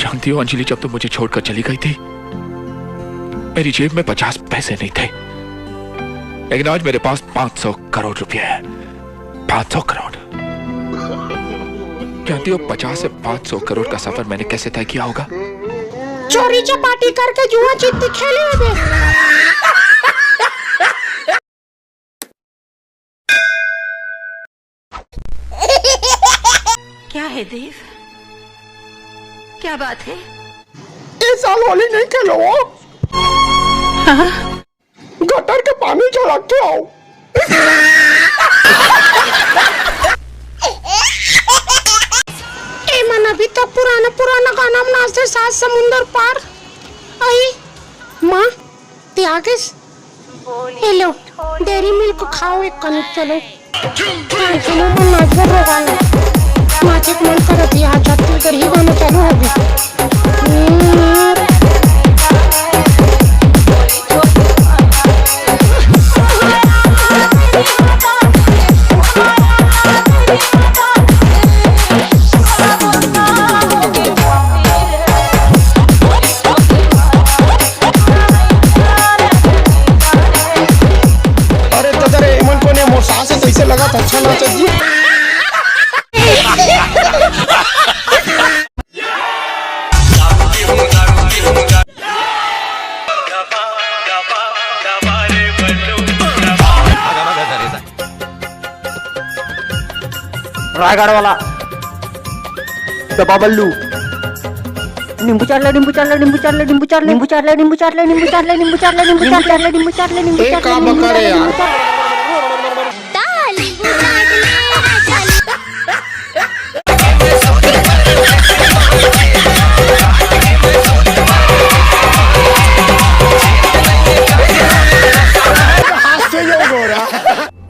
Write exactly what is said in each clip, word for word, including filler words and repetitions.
जानती हो अंजलि, जब तुम मुझे छोड़कर चली गई थी, मेरी जेब में पचास पैसे नहीं थे, लेकिन आज मेरे पास पांच सौ करोड़ रुपए हैं। पांच सौ करोड़। जानती हो, पचास से पांच सौ करोड़ का सफर मैंने कैसे तय किया होगा? चोरी चपाटी करके जुआ चिट्टी खेले होंगे। क्या है देव, क्या बात है? इस साल होली नहीं खेलो। हाँ? गटर के पानी झलक के आओ। ए मन, अभी तो पुराना पुराना गाना में नाचते, सात समुंदर पार। आई माँ, ते आ गइस। ए लो, डेयरी मिल्क खाओ एक कनिक, चलो। हाँ, चलो, मन नाच बर रोगा ना। नाचे के मन करत ही, आज छत्तीसगढ़ी गाना चालू हो गया। अरे दादा रे, एमन कोन ए? मोर सास हे, कइसे लगत हे? अच्छा नाचत जी। रायगढ़ वाला दबा बल्लू। नींबू चाट ले, नींबू चाट ले, नींबू चाट ले, नींबू चाट ले, नींबू चाट ले, नींबू चाट ले, नींबू चाट ले, नींबू चाट ले, नींबू चाट ले, नींबू चाट ले, नींबू चाट ले, नींबू ए, चाट ले, का नींबू बका चाट रे ले, यार? नींबू चाट ले।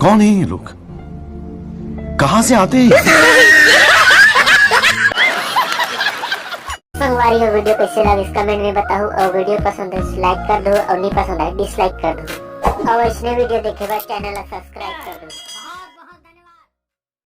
कौन है ये लोग? कहाँ से आते हैं? संगवारी हो, वीडियो कैसे लगिस कमेंट में बताओ, और वीडियो पसंद है लाइक कर दो, और नहीं पसंद है डिसलाइक कर दो, और ऐसने वीडियो देखे बर चैनल ला सब्सक्राइब कर दो।